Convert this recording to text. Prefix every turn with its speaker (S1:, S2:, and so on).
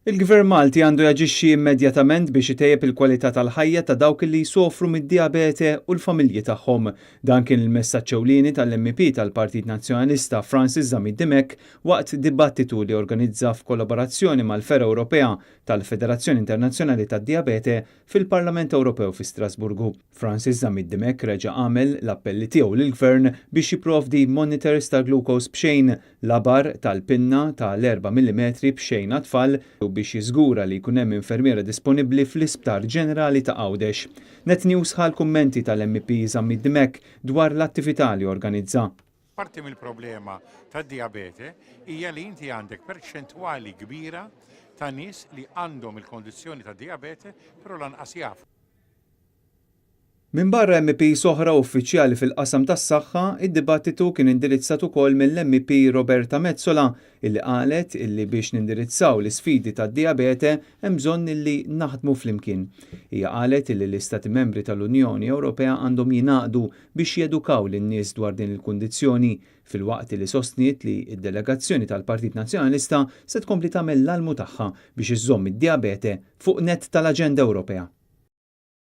S1: Il-Gvern Malti għandu jaġixxi immedjatament biex itejjeb il-kwalità tal-ħajja ta' dawk li jsofru mid-dijabete u l-familji tagħhom. Dan kien il-messaġġ ewlieni tal-MEP tal-Partit Nazzjonalista Francis Zammit Dimech waqt dibattitu li organizza f'kollaborazzjoni mal-Fergħa Ewropea tal-Federazzjoni Internazzjonali tad-Dijabete fil-Parlament Ewropew fi Strasburgu. Francis Zammit Dimech reġa' għamel l-appelli tiegħu lill-Gvern biex jipprovdi monitors tal-glucose b'xejn, labar tal-pinna tal-4 millimetri b'xejn għat-tfal u biex jiżgura li jkun hemm infermiera disponibbli fl-Isptar Ġenerali ta' Għawdex. Net News ħa l-kummenti tal-MEP Zammit Dimech dwar l-attività li organizza.
S2: Parti mill-problema tad-dijabete hija li inti għandek perċentwali kbira ta' nies li għandhom il-kondizzjoni tad-dijabete però lanqas jafu.
S1: Minbarra MEPs oħra u uffiċjali fil-qasam tas-saħħa, id-dibattitu kien indirizzat ukoll mill-MEP Roberta Metsola illi qalet illi biex nindirizzaw l-isfidi tad-dijabete hemm bżonn illi naħdmu flimkien. Hija qalet illi l-Istati Membri tal-Unjoni Ewropea għandhom jingħaqdu biex jedukaw lin-nies dwar din il-kundizzjoni, filwaqt li sostniet li d-delegazzjoni tal-Partit Nazzjonalista se tkompli tagħmel l-almu tagħha biex iżżomm id-dijabete fuq nett tal-aġenda Ewropea.